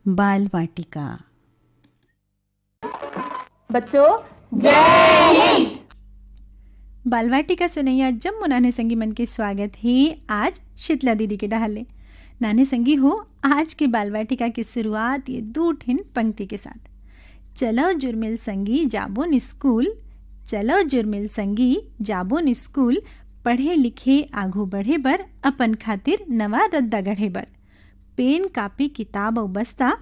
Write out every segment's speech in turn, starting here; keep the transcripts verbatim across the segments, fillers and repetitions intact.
बाल वाटिका। बच्चों, जय हिंद। बाल वाटिका सुनइया जम्मो नान्हे संगी मन के स्वागत हे आज शीतला दीदी के डहार ले। नान्हे संगी हो, आज के बाल वाटिका के शुरुआत ये दू ठिन पंक्ति के साथ। चलो जुर्मिल संगी जाबो न स्कूल, चलो जुर्मिल संगी जाबो न स्कूल, पढ़े लिखे आघू बढ़े बर, अपन खातिर नवा रद्दा गढ़े बर। पेन, कापी, किताब अउ बस्ता,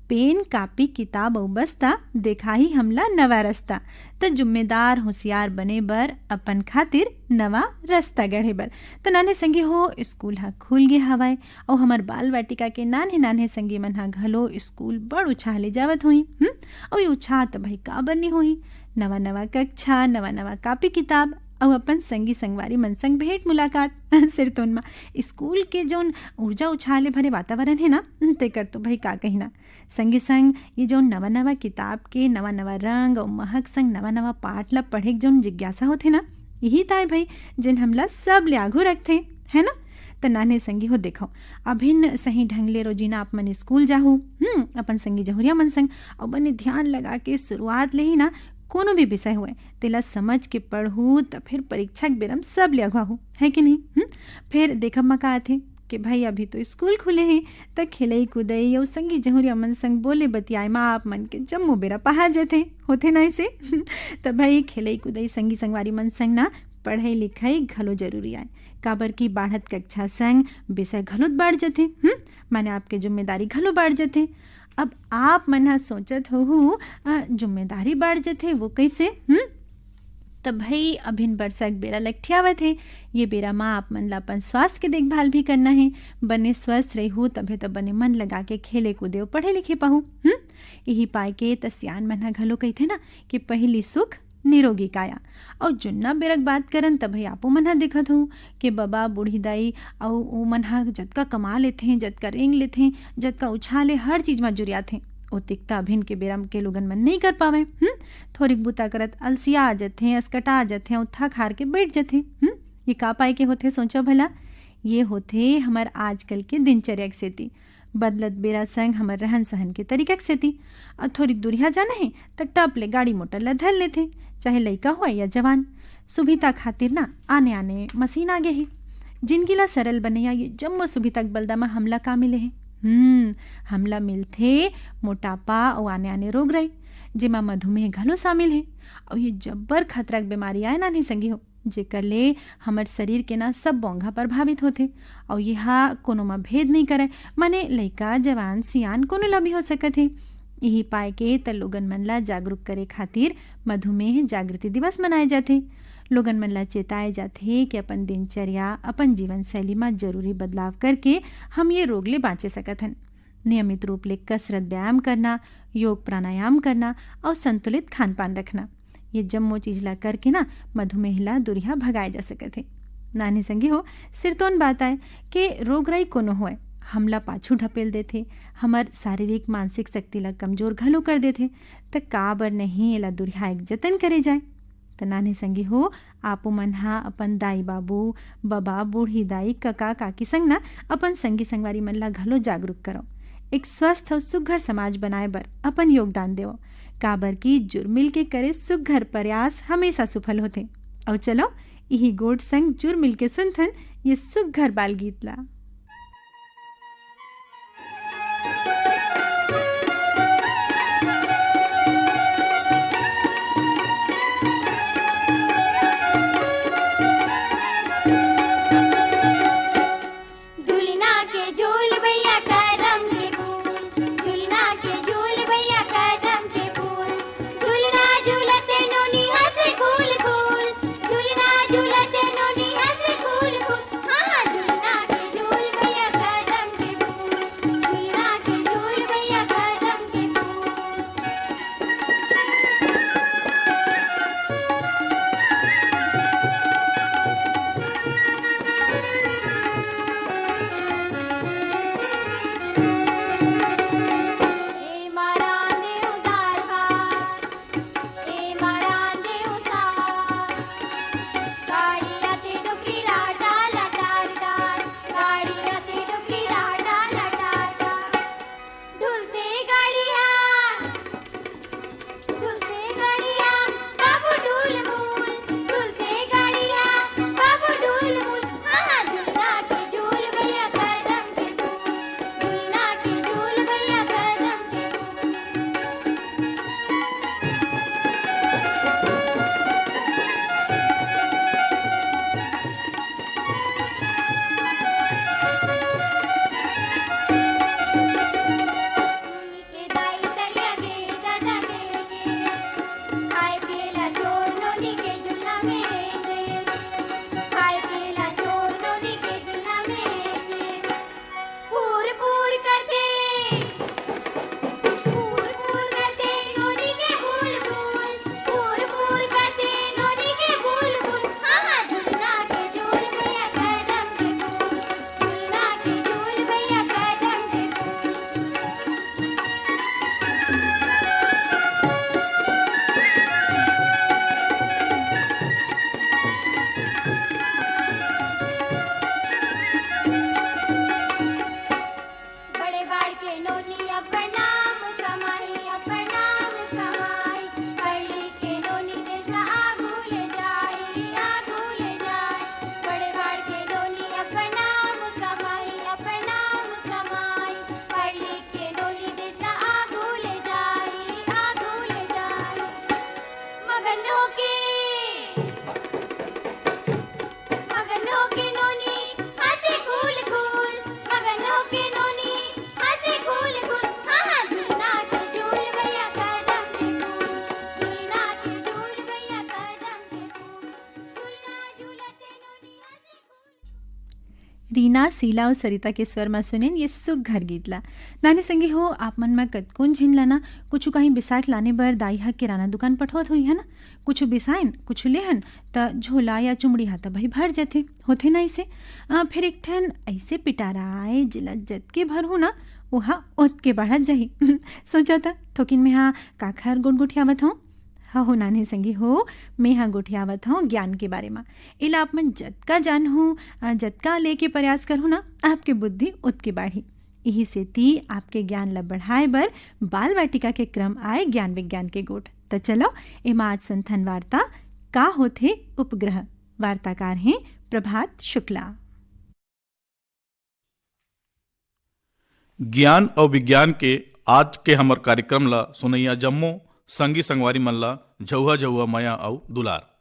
पेन, कापी, किताब अउ बस्ता, देखाही हमला नवा रस्ता। त जुम्मेदार, होशियार बने बर, अपन खातिर नवा रस्ता गढ़े बर। त नान्हे संगी हो, स्कूल ह खुल गे हवय, अउ हमर बाल वाटिका के नान्हे-नान्हे संगी मन ह घलो स्कूल बड़ उछाह ले जावत होही, हम्म? अउ ये उछाह त भाई काबर नी होही? नवा-नवा कक्षा, नवा-नवा कापी किताब, अउ अपन संगी संगवारी मन संग भेंट मुलाकात। सिरतोन म स्कूल के जौन ऊर्जा उछाह ले भरे वातावरण हे ना, तेकर तो भाई का कहिना। संगे संग ये जौन नवा-नवा किताब के नवा-नवा रंग अउ महक संग नवा-नवा पाठ ल पढ़े के जौन जिज्ञासा होथे ना, इही ताय भाई जेन हमला सबले आघू रखथे, है ना? त नान्हे संगी हो देखो, अभिन सही ढंग ले रोजीना आप मन स्कूल जाहू, हम्म, अपन संगी जहुरिया मन संग, अउ बने ध्यान लगा के शुरुआत ले ही ना कोनो भी विषय होवय, तेला समझ के पढ़हू, त फिर परीक्षा के बेरा म सबले अघुवाहू, है कि नहीं? हम्म? फिर देखब म का आथे कि भाई अभी तो स्कूल खुले हे, त खेलई कुदई अउ संगी जहुरिया मन संग बोले बतियाए म आप मन के जम्मो बेरा पहार जथे, होथे ना ऐसे? त भाई खेलई कुदई संगी संगवारी मन संग ना पढ़ई लिखई घलो जरूरी आय, काबर कि बाढ़त कक्षा संग विषय घलो बाढ़ जथे, हम्म? माने आपके जिम्मेदारी घलो बाढ़ जथे। अब आप मन ह सोचत होहू, अ, जिम्मेदारी बाढ़ जथे, वो कइसे? हम्म? त भई अभिन बरसा के बेरा लकठियावत हे, ये बेरा म आप मन ला अपन स्वास्थ्य के देखभाल भी करना हे। बने स्वस्थ रहिहू तभे तो बने मन लगा के खेले कूदे अउ पढ़े लिखे पाहू। हम्म? इही पाय के त सियान मन ह घलो कहिथे ना कि पहिली सुख निरोगी काया। अउ जुन्ना बेरा के बात करन त भई आपो मन ह देखत हो के बबा, बूढ़ी दाई अउ ओ मन ह जतका कमा लेथे, जतका रेंग लेथे, जतका उछाले, हर चीज म जुरियाथे, ओतिक त अभिन के बेरा के लोगन मन नइ कर पावय। हम्म? थोरिक बूता करत अलसिया जथे, असकटा जथे अउ थक हार के बइठ जथे। हम्म? ये का पाय के होथे, सोचव भला? ये होथे हमर आजकल के दिनचर्या के सेती। बदलत बेरा संग हमर रहन-सहन के तरीका के सेती। अउ थोरिक दुरिहा जाना हे, त टप ले गाड़ी मोटर ल धर लेथे, चाहे लइका होय या जवान। सुभिता खातिर ना आने-आने मशीन आ गे हे। जिनगी ल सरल बनइया ये जम्मो सुभिता के बलदा म हमला का मिले हे? हम्म, हमला मिलथे मोटापा अउ आने-आने रोग राई, जेमा मधुमेह घलो शामिल हे। अउ ये जब्बर खतरा के बेमारी आय नान्हे संगी हो, जेकर ले हमर शरीर के ना सब बोंघा प्रभावित होथे। अउ ये हा कोनो म भेद नइ करय, माने लइका, जवान, सियान कोनो ला भी हो सकत हे। इही पाय के त लोगन मन ला जागरूक करे खातिर मधुमेह जागृति दिवस मनाए जाथे। लोगन मन ला चेताए जाथे कि अपन दिनचर्या, अपन जीवन शैली म जरूरी बदलाव करके हम ये रोग ले बांचे सकत हन। नियमित रूप ले कसरत, व्यायाम करना, योग, प्राणायाम करना अउ संतुलित खान-पान रखना, ये जम्मो चीज ला करके ना मधुमेह ला दुरिहा भगाए जा सकत हे। नान्हे संगी हो, सिरतोन बात आय के रोग राई कोनो होय, हमला पाछू ढपेल देथे, हमर शारीरिक मानसिक शक्ति ला कमजोर घलो कर देथे, त काबर नहीं एला दुरिहाए के जतन करे जाय। त नान्हे संगी हो, आपो मन ह अपन दाई बाबू, बबा, बूढ़ी दाई, कका काकी संग ना अपन संगी संगवारी मन ला घलो जागरूक करव। एक स्वस्थ अउ सुघर समाज बनाए बर अपन योगदान देव, काबर कि जुरमिल के करे सुघर प्रयास हमेशा सुफल होथे। अउ चलो, इही गोठ संग जुरमिल के सुनथन ये सुघर बाल गीत ला। रीना, शीला अउ सरिता के स्वर म सुनेन ये सुघर गीत ला। नाने संगी हो, आप मन म कतकोन झिन ला ना कुछु कहीं बिसाए के लाने बर दाई ह किराना दुकान पठोत होही, है ना? कुछु बिसाइन, कुछु लेहन, त झोला या चुमड़ी ह त भई भर जथे, होथे ना अइसे? अ, फेर एक ठन अइसे पिटारा आए, जेला जतके भरहूँ ना, ओहा ओतके बाढ़त जाही। सोचा त, थोकिन में हा काखर गोठगोठियावत हूँ। हाँ हो नान्हे संगी हो, मैं हा गोठियावत हूँ ज्ञान के बारे म। एला आप मन जतका जानहू, अ, जतका लेके प्रयास करहू ना, आपके बुद्धि ओतके बाढ़ी। इही सेती आपके ज्ञान ल बढ़ाए बर बाल वाटिका के क्रम आए ज्ञान विज्ञान के गोठ। त चलो, एमा आज सुनथन वार्ता, का होथे उपग्रह। वार्ताकार हैं प्रभात शुक्ला। ज्ञान अउ विज्ञान के आज के हमर कार्यक्रम ला सुनइया जम्मो संगी संगवारी मन ला झउहा झउहा मया अउ दुलार।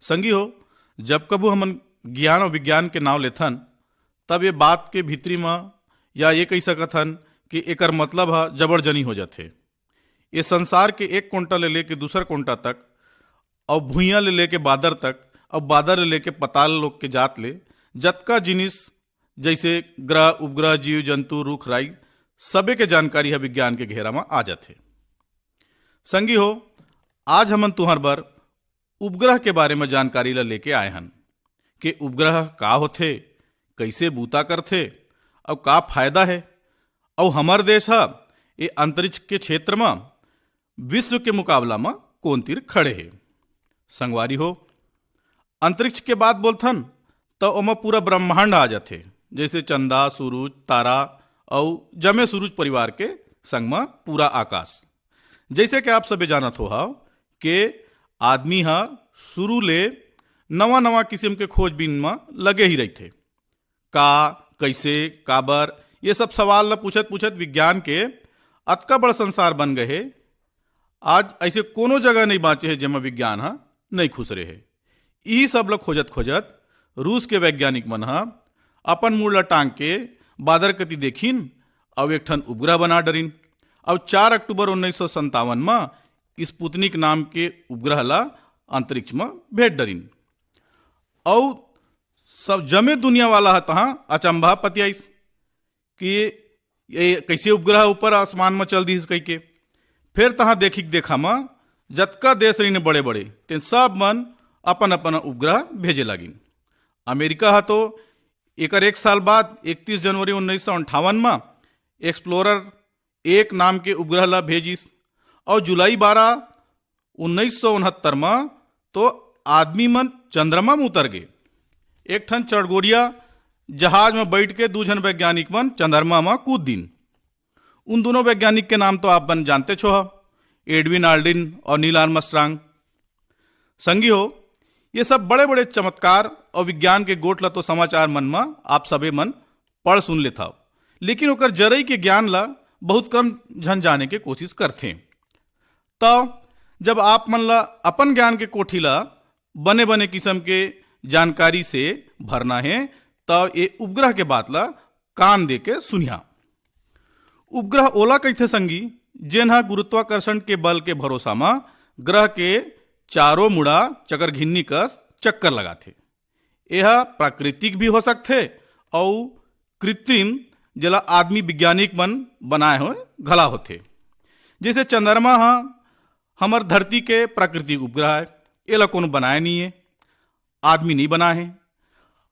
संगी हो, जब कभू हमन ज्ञान अउ विज्ञान के नाव लेथन, तब ये बात के भीतरी म या ये कहि सकत हन कि एकर मतलब ह जबरजनी हो जाथे। ये संसार के एक कोंटा ले लेके दूसर कोंटा तक, अउ भुइयां ले लेके बादर तक, अउ बादर ले लेके पताल लोक के जात ले, जतका जिनिस, जइसे ग्रह, उपग्रह, जीव, जंतु, रूख, राई, सबे के जानकारी ह विज्ञान के घेरा म आ जाथे। संगी हो, आज हमन तुंहर बर उपग्रह के बारे म जानकारी ल लेके आए हन। के उपग्रह का होथे, कइसे बूता करथे, अउ का फायदा हे, अउ हमर देश ह ए अंतरिक्ष के क्षेत्र म विश्व के मुकाबला म कोन तीर खड़े हे। संगवारी हो, अंतरिक्ष के बात बोलथन, त ओमा पूरा ब्रह्मांड आ जाथे, जइसे चंदा, सूरज, तारा अउ जमे सूरज परिवार के संग म पूरा आकाश। जइसे कि आप सबे जानत हो हव के आदमी ह शुरू ले नवा-नवा किसिम के खोजबीन म लगे ही रहिथे। का, कइसे, काबर, ये सब सवाल ल पूछत-पूछत विज्ञान के अतका बड़ संसार बन गए हे। आज अइसे कोनो जगह नइ बांचे हे, जेमा विज्ञान ह नइ खुसरे हे। इही सब ल खोजत-खोजत रूस के वैज्ञानिक मन ह अपन मुड़ ल टांग के बादर कति देखिन अउ एक ठन उपग्रह बना डरिन। अउ चार अक्टूबर उन्नीस सौ संतावन म स्पुतनिक नाम के उपग्रह ल अंतरिक्ष म भेज डरिन। अउ सब जमे दुनिया वाला ह तहाँ अचंभा पतियाइस कि ये कइसे उपग्रह ऊपर आसमान म चल दिस कहिके। फेर तहाँ देखिक देखा म जतका देश रहिन बड़े-बड़े, तेन सब मन अपन-अपन उपग्रह भेजे लागिन। अमेरिका ह तो एकर एक साल बाद इकतीस जनवरी उन्नीस सौ अंठावन म एक्सप्लोरर एक नाम के उपग्रह ल भेजिस अउ जुलाई बारह, उन्नीस सौ उनहत्तर म तो आदमी मन चंद्रमा म उतर गे। एक ठन चड़गोरिया जहाज म बइठ के दू झन वैज्ञानिक मन चंद्रमा म कूद दिन। उन दोनों वैज्ञानिक के नाम तो आप मन जानते छो ह, एडविन आल्ड्रिन अउ नील आर्मस्ट्रांग। संगी हो, ये सब बड़े-बड़े चमत्कार अउ विज्ञान के गोठ ल तो समाचार मन म आप सबे मन पढ़ सुन लेथव, लेकिन ओकर जरई के ज्ञान ल बहुत कम झन जाने के कोशिश करथे। त जब आप मन ल अपन ज्ञान के कोठी ल बने-बने किसम के जानकारी से भरना हे, त ये उपग्रह के बात ल कान दे के सुनिहा। उपग्रह ओला कहिथे संगी, जेन ह गुरुत्वाकर्षण के बल के भरोसा म ग्रह के चारों मुड़ा चकरघिन्नी कस चक्कर लगाथे। एह प्राकृतिक भी हो सकथे अउ कृत्रिम जेला आदमी वैज्ञानिक मन बनाए हुए घला होथे। जैसे चंद्रमा ह हमर धरती के प्राकृतिक उपग्रह है, एला कोनो बनाए नहीं है, आदमी नहीं बनाए है।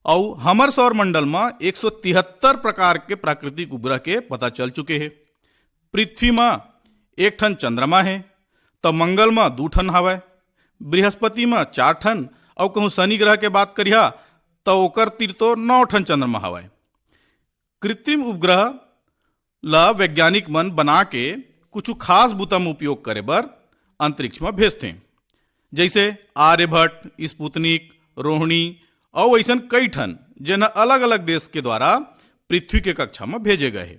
अउ हमर सौर मंडल म एक सौ तिहत्तर प्रकार के प्राकृतिक उपग्रह के पता चल चुके हे। पृथ्वी म एक ठन चंद्रमा हे, त मंगल म दू ठन हवय, बृहस्पति म चार ठन, अउ कहूँ शनि ग्रह के बात करिहा, त ओकर तीर तो नौ ठन चंद्रमा हवय। कृत्रिम उपग्रह ल वैज्ञानिक मन बना के कुछ खास बुता म उपयोग करे बर अंतरिक्ष म भेजथे, जैसे आर्यभट्ट, स्पुतनिक, रोहिणी अउ अइसन कई ठन, जेन ह अलग-अलग देश के द्वारा पृथ्वी के कक्षा म भेजे गए हे।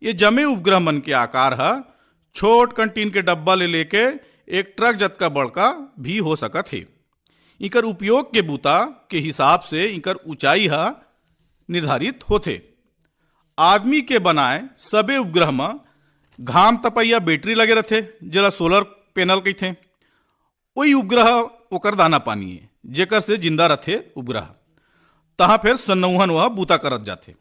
ये जमे उपग्रह मन के आकार ह छोट कंटीन के डब्बा ले लेके एक ट्रक जतका बड़का भी हो सकत हे। इकर उपयोग के बुता के हिसाब से इकर ऊंचाई ह निर्धारित होथे। आदमी के बनाए सबे उपग्रह म घाम तपैया बैटरी लगे रथे, जेला सोलर पैनल कहिथे। ओई उपग्रह ओकर दाना पानी हे, जेकर से जिंदा रथे उपग्रह। तहाँ फेर सन्नौहन वह बूता करत जाथे।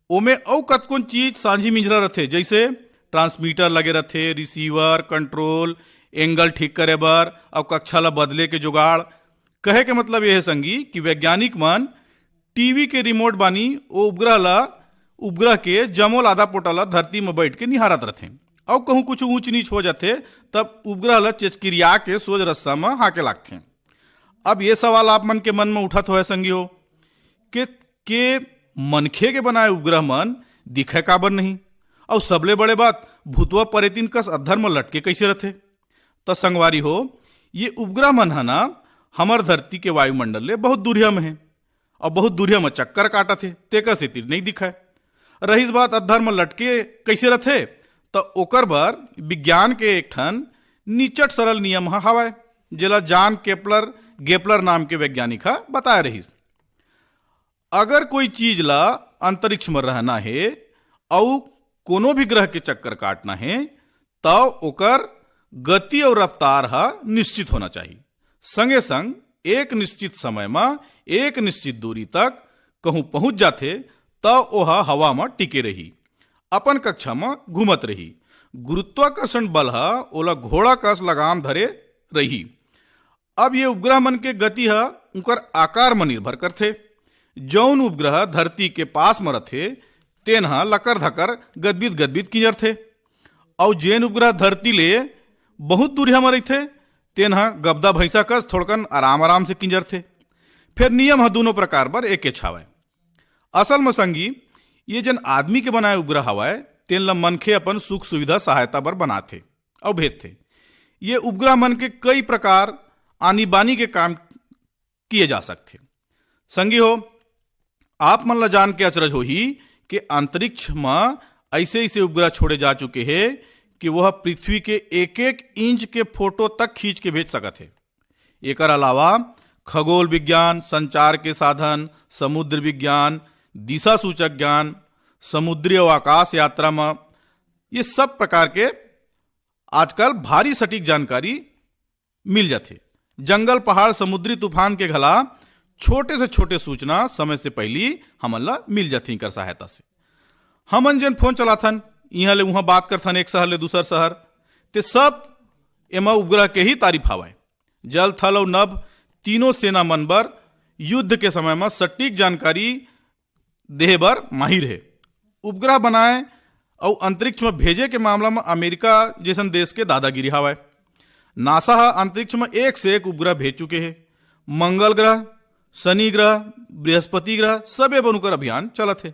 ओमे अउ कतकोन चीज सांझी मिंझरा रथे, जैसे ट्रांसमीटर लगे रथे, रिसीवर, कंट्रोल, एंगल ठीक करे बर, अउ कक्षा ला बदले के जुगाड़। कहे के मतलब ये हे संगी कि वैज्ञानिक मन टीवी के रिमोट बानी ओ उपग्रह ला, उपग्रह के जमो लादा पोटा ला धरती म बैठ के निहारत रथे। अउ कहूँ कुछ ऊंच नीच हो जाथे, तब उपग्रह ला चेचकिरिया के सोज रस्सा म हाके लागथे। अब ये सवाल आप मन के मन म उठत होय संगी हो, के, के मनखे के बनाए उपग्रह मन दिखे काबर नहीं? अउ सबले बड़े बात, भूतवा परेतिन कस अधर म लटके कइसे रथे? त संगवारी हो, ये उपग्रह मन ह ना हमर धरती के वायुमंडल ले बहुत दूरिहा म हे, अउ बहुत दूरिहा म चक्कर काटत हे, तेकर सेती नइ दिखय। रहिस बात अधर म लटके कइसे रथे, त ओकर बर विज्ञान के एक ठन निचट सरल नियम ह हवय, जेला जान केपलर, गेपलर नाम के वैज्ञानिक ह बताए रहिस। अगर कोई चीज ला अंतरिक्ष म रहना हे अउ कोनो भी ग्रह के चक्कर काटना हे, त ओकर गति अउ रफ्तार ह निश्चित होना चाही। संगे संग एक निश्चित समय म एक निश्चित दूरी तक कहूँ पहुँच जाथे, त ओह हवा म टिके रही, अपन कक्षा म घूमत रही। गुरुत्वाकर्षण बल ह ओला घोड़ा कस लगाम धरे रही। अब ये उपग्रह मन के गति ह उंकर आकार म निर्भर करथे। जौन उपग्रह धरती के पास म रथे, तेन ह लकर धकर गदबिद गदबिद किंजरथे, अउ जेन उपग्रह धरती ले बहुत दूरिहा म रहिथे, तेन ह गबदा भैंसा कस थोड़कन आराम आराम से किंजरथे। फेर नियम ह दूनों प्रकार बर एकेच हावय। असल म संगी, ये जन आदमी के बनाए उपग्रह हवय, तेन ल मनखे अपन सुख सुविधा सहायता बर बनाथे अउ भेजथे। ये उपग्रह मन के कई प्रकार आनी बानी के काम किए जा सकथे। संगी हो, आप मन ल जान के अचरज होही कि अंतरिक्ष म ऐसे ऐसे उपग्रह छोड़े जा चुके हे कि वह पृथ्वी के एक एक इंच के फोटो तक खींच के भेज सकत हे। एकर अलावा खगोल विज्ञान, संचार के साधन, समुद्र विज्ञान, दिशा सूचक ज्ञान, समुद्री अउ आकाश यात्रा म ये सब प्रकार के आजकल भारी सटीक जानकारी मिल जाथे। जंगल, पहाड़, समुद्री तूफान के घला छोटे से छोटे सूचना समय से पहिली हमन ला मिल जाथे इकर सहायता से। हमन जेन फोन चलाथन, इहाँ ले उहाँ बात करथन, एक शहर ले दूसर शहर, ते सब एमा उपग्रह के ही तारीफ हावय। जल, थल अउ नभ तीनों सेना मन बर युद्ध के समय म सटीक जानकारी देहे बर माहिर हे। उपग्रह बनाए अउ अंतरिक्ष म भेजे के मामला म अमेरिका जैसन देश के दादागिरी हावय। नासा ह अंतरिक्ष म एक से एक उपग्रह भेज चुके हे। मंगल ग्रह, शनि ग्रह, बृहस्पति ग्रह, सबे बर उंकर अभियान चलत हे।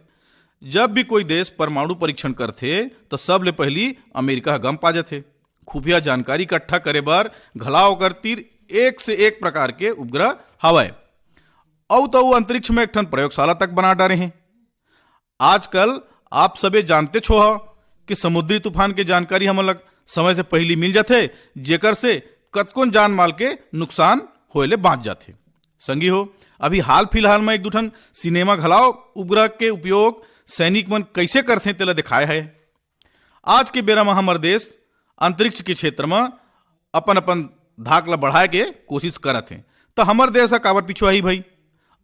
जब भी कोई देश परमाणु परीक्षण करथे, त सबले पहिली अमेरिका ह गम पा जथे। खुफिया जानकारी इकट्ठा करे बर घला ओकर तीर एक से एक प्रकार के उपग्रह हवय। अउ त अउ अंतरिक्ष म एक ठन प्रयोगशाला तक बना डारे हे। आजकल आप सबे जानतेच होहा कि समुद्री तूफान के जानकारी हमन ला समय से पहिली मिल जाथे, जेकर से कतकोन जान माल के नुकसान होए ले बाँच जाथे। संगी हो, अभी हाल फिलहाल म एक दू ठन सिनेमा घलाव उपग्रह के उपयोग सैनिक मन कइसे करथे, तेला दिखाए हे। आज के बेरा म हमर देश अंतरिक्ष के क्षेत्र म अपन-अपन धाक ल बढ़ाए के कोशिश करत हे, त हमर देश ह काबर पिछुआही भई?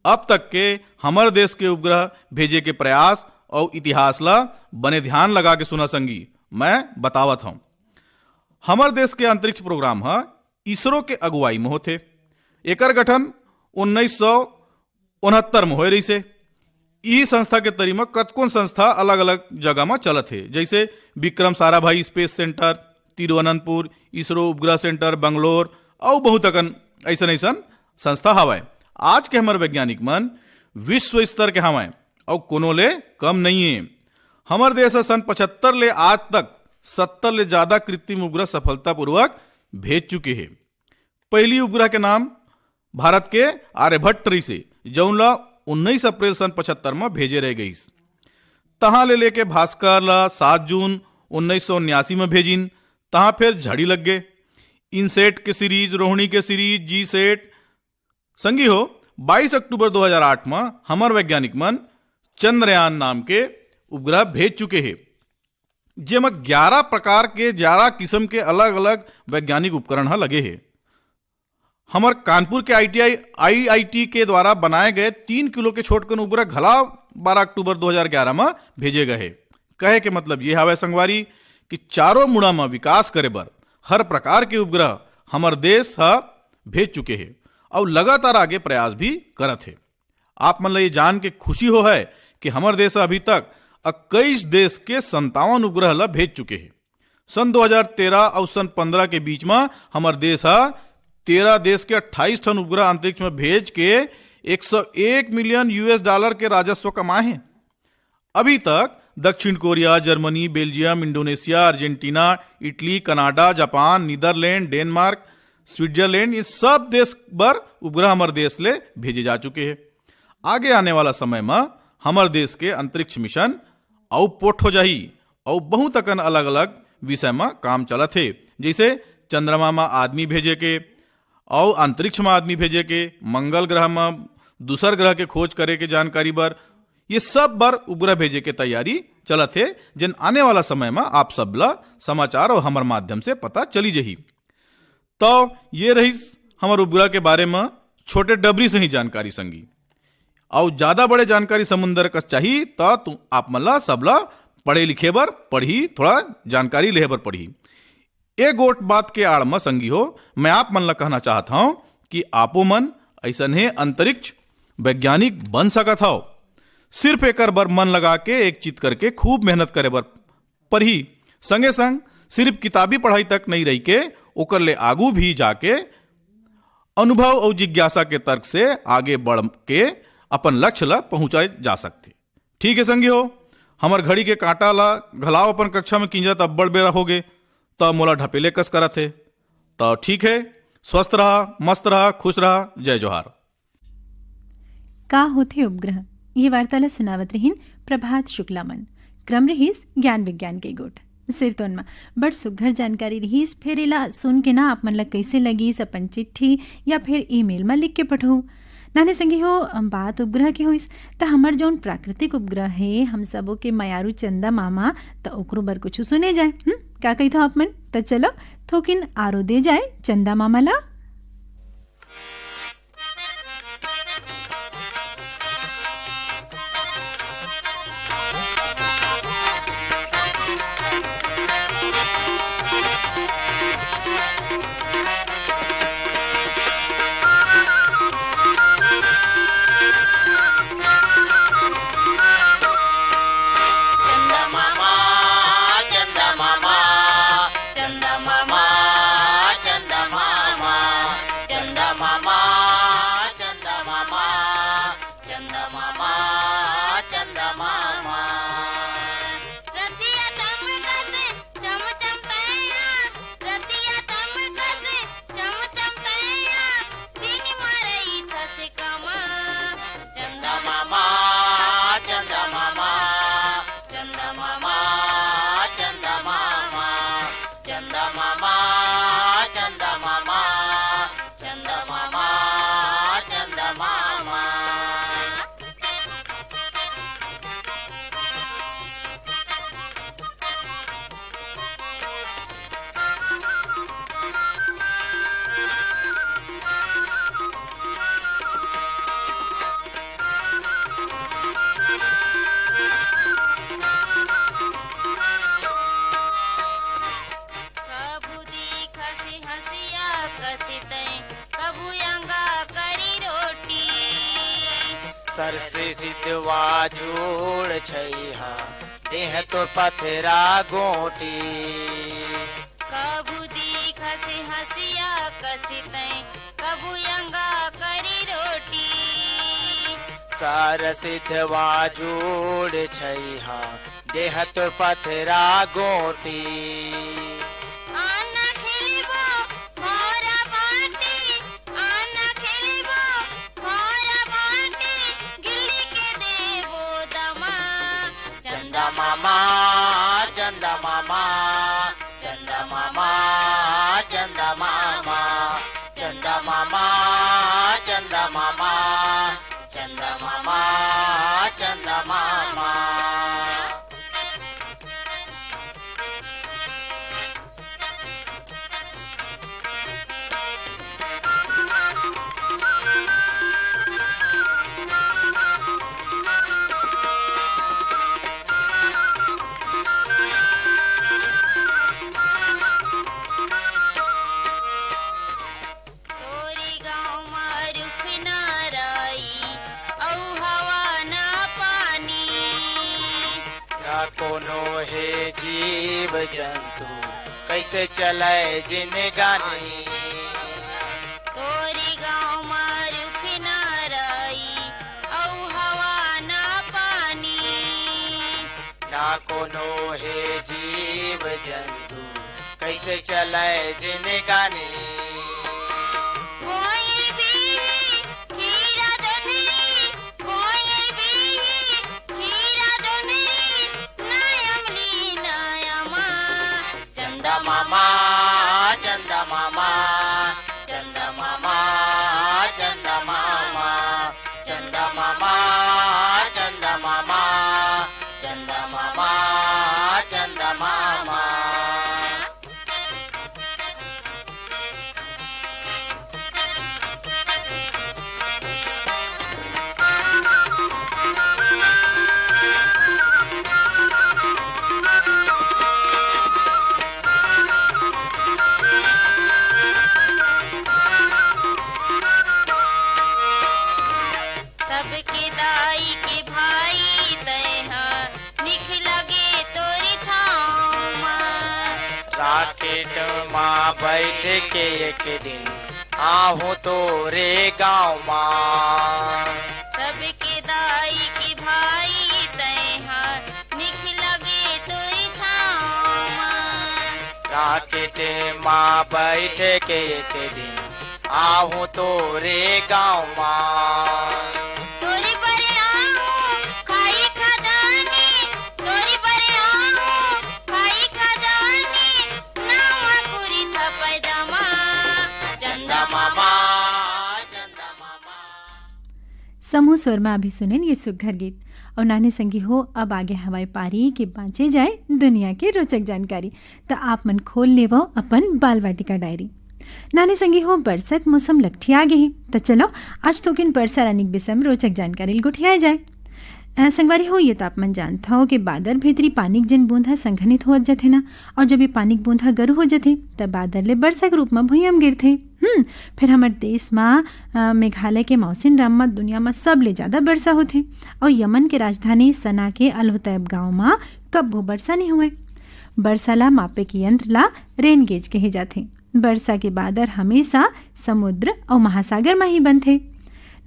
अब तक के हमर देश के उपग्रह भेजे के प्रयास अउ इतिहास ला बने ध्यान लगा के सुना संगी, मैं बतावत हौं। हमर देश के अंतरिक्ष प्रोग्राम ह इसरो के अगुवाई म होथे। एकर गठन उन्नीस सौ उनहत्तर म होए रहिसे। ई संस्था के तरी म कतकोन संस्था अलग-अलग जगह म चलत हे, जइसे Vikram Sarabhai space centre, Thiruvananthapuram, ISRO उपग्रह सेंटर, बंगलोर, अउ बहुत अकन अइसन-अइसन संस्था हवय। आज के हमर वैज्ञानिक मन विश्व स्तर के हवय अउ कोनो ले कम नइये। हमर देश ह सन पचहत्तर ले आज तक सत्तर ले जादा कृत्रिम उपग्रह सफलतापूर्वक भेज चुके हे। पहिली उपग्रह के नाम भारत के आर्यभट्ट रहिसे, जऊन ला उन्नीस अप्रैल सन पचहत्तर म भेजे रह गईस। तहां ले लेके भास्कर ला सात जून उन्नीस सौ उन्यासी म भेजिन, तहां फेर झड़ी लग गे। इनसेट के सीरीज, रोहिणी के सीरीज, जी सेट। संगी हो, बाईस अक्टूबर दो हज़ार आठ म हमर वैज्ञानिक मन चंद्रयान नाम के उपग्रह भेज चुके हे, जेमा ग्यारह प्रकार के, ग्यारह किस्म के अलग-अलग वैज्ञानिक उपकरण ह लगे हे। हमर कानपुर के आईटीआई, आईआईटी के द्वारा बनाए गए तीन किलो के छोटकन उपग्रह घला बारह अक्टूबर दो हज़ार ग्यारह म भेजे गए हे। कहे के मतलब ये हावय संगवारी कि चारों मुड़ा म विकास करे बर हर प्रकार के उपग्रह हमर देश ह भेज चुके हे अउ लगातार आगे प्रयास भी करत हे। आप मन ल ये जान के खुशी हो है कि हमर देश ह अभी तक इक्कीस देश के संतावन उपग्रह ल भेज चुके हे। सन दो हज़ार तेरह अउ सन पन्द्रह के बीच म हमर देश ह तेरह देश के अट्ठाईस ठन उपग्रह अंतरिक्ष म भेज के एक सौ एक मिलियन यूएस डॉलर के राजस्व कमाए हे। अभी तक दक्षिण Korea, Germany, Belgium, Indonesia, Argentina, Italy, Canada, Japan, Netherland, Denmark, Switzerland, ये सब देश बर उपग्रह हमर देश ले भेजे जा चुके हे। आगे आने वाला समय म हमर देश के अंतरिक्ष मिशन अउ पोठ हो जाही अउ बहुत अकन अलग-अलग विषय म काम चलत हे, जइसे चंद्रमा म आदमी भेजे के अउ अंतरिक्ष म आदमी भेजे के, मंगल ग्रह म दूसर ग्रह के खोज करे के जानकारी बर, ये सब बर उपग्रह भेजे के तैयारी चलत हे, जेन आने वाला समय म आप सब ल समाचार अउ हमर माध्यम से पता चली जही। तो ये रहिस हमर उपग्रह के बारे म छोटे डबरी से ही जानकारी संगी। अउ ज्यादा बड़े जानकारी समुंदर कस चाही, त तू आप मन ला सब ला पढ़े लिखे बर पढ़ही, थोड़ा जानकारी लेहे बर पढ़ही। ए गोठ बात के आड़ म संगी हो, मैं आप मन ला कहना चाहत हौं कि आपो मन अइसने अंतरिक्ष वैज्ञानिक बन सकत हव। सिर्फ एकर बर मन लगा के एक चित करके खूब मेहनत करे बर परही। संगे संग सिर्फ किताबी पढ़ाई तक नइ रहि के ओकर ले आगू भी जाके अनुभव अउ जिज्ञासा के तर्क से आगे बढ़ के अपन लक्ष्य ल पहुंचाए जा सकथे। ठीक है संगी हो, हमर घड़ी के कांटा ला घलाव अपन कक्षा में किंजत अब्बड़ बेरा हो गे, त मोला ढपेले कस करत हे। त ठीक है, स्वस्थ रहा, मस्त रहा, खुश रहा, जय जोहार। का होथे उपग्रह? ये वार्ता ला सुनावत रहिन प्रभात शुक्ला मन। क्रम रहिस ज्ञान विज्ञान के गोठ। सिरतोन म बड़ सुघ्घर जानकारी रहिस। फेर एला सुन के ना आप मन ला कइसे लगिस, अपन चिट्ठी या फेर ईमेल म लिख के पठहू। नाने संगी हो, बात उपग्रह के होइस, त हमर जौन प्राकृतिक उपग्रह हे, हम सबो के मयारू चंदा मामा, त ओकरो बर कुछु सुने जाए। हम्म, का कहिथव आप मन? त चलो, थोकिन आरो दे जाए चंदा मामा ला। चंदा मामा, चंदा मामा, चंदा मामा, चंदा मामा, चंदा मामा, चंदा मामा, चंदा मामा, चंदा मामा। रतिया चमकत चम चम पैया, रतिया चमकत चम चम पैया, दिन मरई थस कमा। चंदा मामा, चंदा मामा, चंदा मामा, चंदा मामा, चंदा मामा, चंदा मामा, चंदा मामा, चंदा मामा। सरसे सिद्धवा झूड़ छइहा, देह तोर पथरा गोटी। कभू दिखस हँसिया कसितै, कभू यंगा करी रोटी। सर सिद्धवा झूड़ छइहा, देह तोर पथरा गोटी। आना खेलिबो भौरा बाटी, आना खेलिबो भौरा बाटी, गिल्ली के देबो दमा। चंदा मामा, चंदा मामा, चंदा मामा, चंदा मामा, चंदा मामा, चंदा मामा, चंदा मामा, चंदा मामा। तोरी गाँव म रुख ना राई, अउ हवा ना पानी। ना कोनो हे जीव जंतु, कइसे चलय जिनगानी। तोरी गाँव म रुख ना राई, अउ हवा ना पानी। ना कोनो हे जीव जंतु, कइसे चलय जिनगानी। बोई बीही खीरा जोंधरी, बोई बीही खीरा जोंधरी, ना अमली ना अमा। चंदा मामा, चंदा मामा, चंदा मामा, चंदा मामा, चंदा मामा, चंदा मामा, चंदा मामा, चंदा मामा। सबके दाई के भाई तैहा, निक लगे तोरी छाँव मा। राकेट मा बैठ के एक दिन आहूँ तोरे गाँव मा। सबके दाई के भाई तैहा, निक लगे तोरी छाँव मा। राकेट मा बैठ के एक दिन आहूँ तोरे गाँव मा। तोरी बर आहूँ खाई खजानी, तोरी बर आहूँ खाई खजानी, नवा कुरिता पैजामा। चंदा मामा, चंदा मामा। समूह स्वर में अभी सुनेन ये सुघर गीत। और नाने संगी हो, अब आगे हवय पारी के बाँचे जाए दुनिया के रोचक जानकारी। त आप मन खोल लेवव अपन बाल वाटिका डायरी। नाने संगी हो, बरसा के मौसम लकठिया गे हे, त चलो आज थोकिन बरसा रानी के विषय में रोचक जानकारी ल गोठियाए जाए। अ, संगवारी हो, ये त आप मन जानत हव कि बादर भीतरी पानी के जेन बूंद ह संघनित होवत जथे ना, और जब ये पानी के बूंद ह गरु हो जथे, त बादर ले बरसा के रूप में भुइयां म गिरथे। हम्म, फिर हमर देश मा, अ, मेघालय के मौसिनराम मा दुनिया मा सबले ज्यादा बरसा होथे, और यमन के राजधानी सना के अलहुतैब गांव मा कब्बो बरसा नइ होवय। बरसा ला मापे के यंत्र ला रेन गेज कहे जाथे। बरसा के बादर हमेशा समुद्र अउ महासागर म ही बनथे।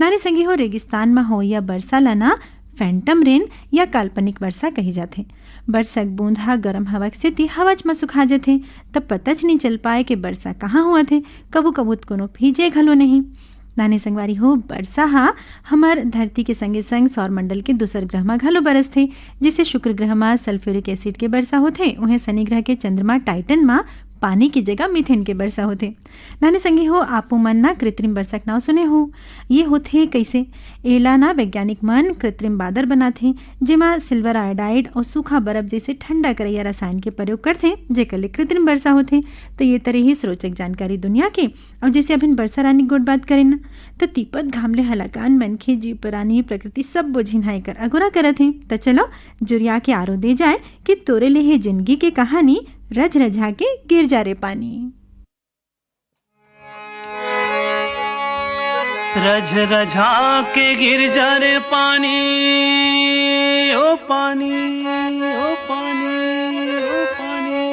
नाने संगी हो, रेगिस्तान म होइया बरसा ल ना फैंटम रेन या काल्पनिक बरसा कही जाथे। बरसा के बूंद ह गरम हवा के सेती हवाच म सुखा जथे, त पताच नइ चल पाए के बरसा कहाँ होवत हे। कभू कभू त कोनो भीजे घलो नहीं। नाने संगवारी हो, बरसा ह हमर धरती के संगे संग सौर मंडल के दूसर ग्रह म घलो बरसथे। जैसे शुक्र ग्रह म सल्फ्यूरिक एसिड के बरसा होथे, उहें शनि ग्रह के चंद्रमा टाइटन म पानी के जगह मीथेन के बरसा होथे। नाने संगी हो, आपो मन ना कृत्रिम बरसा के नाव सुने हो। ये होथे कइसे? एला ना वैज्ञानिक मन कृत्रिम बादर बनाथे, जेमा सिल्वर आयोडाइड अउ सूखा बरफ जैसे ठंडा करैया रसायन के प्रयोग करथे, जेकर ले कृत्रिम बरसा होथे। त ये तरे ही रोचक जानकारी दुनिया के। अउ जैसे अभिन बरसा रानी गोठ बात करेन ना, त तीपत घाम ले हलाकान मनखे, जीव प्राणी, प्रकृति सब बोझिन हा एकर अगोरा करत हे। त चलो जुरिया के आरो दे जाए कि तोरे ले हे जिंदगी के कहानी, रझ रझा के गिर जा रे पानी। रझ रझा के गिर जा रे पानी, ओ पानी, ओ पानी, ओ पानी।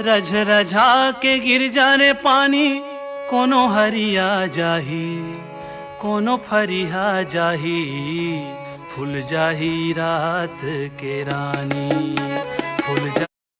रझ रझा के गिर जा रे पानी, कोनो हरिया जाही, कोनो फरिहा जाही, फूल जाही रात के रानी, फूल जा